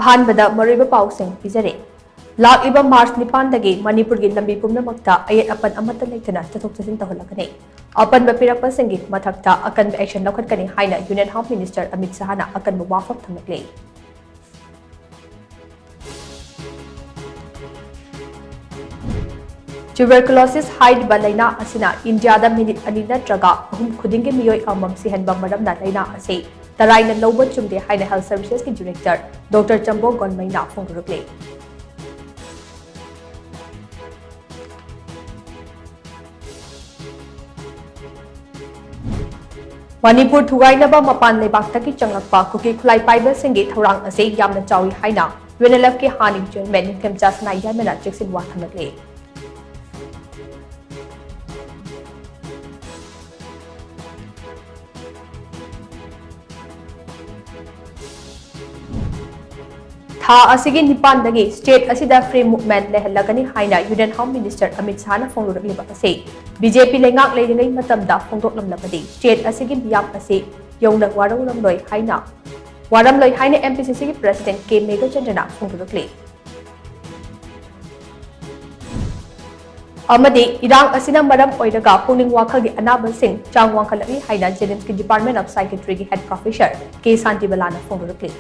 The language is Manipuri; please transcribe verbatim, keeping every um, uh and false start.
ꯑꯍꯥꯟꯕꯗ ꯃꯔꯨꯑꯣꯏꯕ ꯄꯥꯎꯁꯤꯡ ꯄꯤꯖꯔꯤ꯫ ꯂꯥꯛꯂꯤꯕ ꯃꯥꯔꯆ ꯅꯤꯄꯥꯟꯗꯒꯤ ꯃꯅꯤꯄꯨꯔꯒꯤ ꯂꯝꯕꯤ ꯄꯨꯝꯅꯃꯛꯇ ꯑꯌꯦꯠ ꯑꯄꯟ ꯑꯃꯠꯇ ꯂꯩꯇꯅ ꯆꯠꯊꯣꯛ ꯆꯠꯁꯤꯟ ꯇꯧꯍꯜꯂꯒꯅꯤ꯫ ꯑꯄꯟꯕ ꯄꯤꯔꯛꯄꯁꯤꯡꯒꯤ ꯃꯊꯛꯇ ꯑꯀꯟꯕ action ꯂꯧꯈꯠꯀꯅꯤ ꯍꯥꯏꯅ Union Home Minister ꯑꯃꯤꯠ ꯁꯍꯥꯅ ꯑꯀꯟꯕ ꯋꯥꯐꯝ ꯊꯝꯂꯛꯂꯤ꯫ Tuberculosis ꯍꯥꯏꯔꯤꯕ ꯂꯥꯏꯅꯥ ꯑꯁꯤꯅ ꯏꯟꯗꯤꯌꯥꯗ ꯃꯤꯅꯤꯠ ꯑꯅꯤ ꯅꯠꯇ꯭ꯔꯒ ꯑꯍꯨꯝ ꯈꯨꯗꯤꯡꯒꯤ ꯃꯤꯑꯣꯏ ꯑꯃꯃꯝ ꯁꯤꯍꯟꯕ ꯃꯔꯝꯅ ꯂꯥꯏꯅꯥ ꯑꯁꯤ ꯇꯔꯥꯏꯅ ꯂꯧꯕ ꯆꯨꯝꯗꯦ ꯍꯥꯏꯅ Health Services ꯀꯤ Director Doctor ꯆꯝꯕꯣ ꯒꯣꯟꯃꯩꯅ ꯐꯣꯡꯗꯣꯔꯛꯂꯤ꯫ ꯃꯅꯤꯄꯨꯔ ꯊꯨꯒꯥꯏꯅꯕ ꯃꯄꯥꯟ ꯂꯩꯕꯥꯛꯇꯒꯤ ꯆꯪꯂꯛꯄ ꯀꯨꯀꯤ ꯈꯨꯠꯂꯥꯏ ꯄꯥꯏꯕꯁꯤꯡꯒꯤ ꯊꯧꯔꯥꯡ ꯑꯁꯤ ꯌꯥꯝꯅ ꯆꯥꯎꯏ ꯍꯥꯏꯅ UNLF ꯀꯤ ꯍꯥꯟꯅꯒꯤ Chairman ꯅꯤꯡꯊꯦꯝꯆꯥ ꯁꯅꯥ ꯌꯥꯏꯃꯅ ꯆꯦꯛꯁꯤꯟ ꯋꯥ ꯊꯝꯂꯛꯂꯤ꯫ ꯊꯥ ꯑꯁꯤꯒꯤ ꯅꯤꯄꯥꯟꯗꯒꯤ state ꯑꯁꯤꯗ free movement ꯂꯩꯍꯜꯂꯒꯅꯤ ꯍꯥꯏꯅ Union Home Minister ꯑꯃꯤꯠ ꯁꯍꯥꯅ ꯐꯣꯡꯗꯣꯔꯛꯂꯤꯕ ꯑꯁꯤ BJP ꯂꯩꯉꯥꯛ ꯂꯩꯔꯤꯉꯩ ꯃꯇꯝꯗ ꯐꯣꯡꯗꯣꯛꯂꯝꯂꯕꯗꯤ state ꯑꯁꯤꯒꯤ ꯃꯤꯌꯥꯝ ꯑꯁꯤ ꯌꯧꯅ ꯋꯥꯔꯧꯔꯝꯂꯣꯏ ꯍꯥꯏꯅ, ꯋꯥꯔꯝꯂꯣꯏ ꯍꯥꯏꯅ MPCC ꯒꯤ President ꯀꯦ ꯃꯦꯘꯆꯟꯗ꯭ꯔꯅ ꯐꯣꯡꯗꯣꯔꯛꯂꯤ꯫ ꯑꯃꯗꯤ ꯏꯔꯥꯡ ꯑꯁꯤꯅ ꯃꯔꯝ ꯑꯣꯏꯔꯒ ꯄꯨꯛꯅꯤꯡ ꯋꯥꯈꯜꯒꯤ ꯑꯅꯥꯕꯁꯤꯡ ꯆꯥꯡ ꯋꯥꯡꯈꯠꯂꯛꯂꯤ ꯍꯥꯏꯅ JNIMS ꯀꯤ Department of Psychiatry ꯒꯤ Head Professor ꯀꯦ ꯁꯥꯟꯇꯤꯕꯂꯥꯅ ꯐꯣꯡꯗꯣꯔꯛꯂꯤ꯫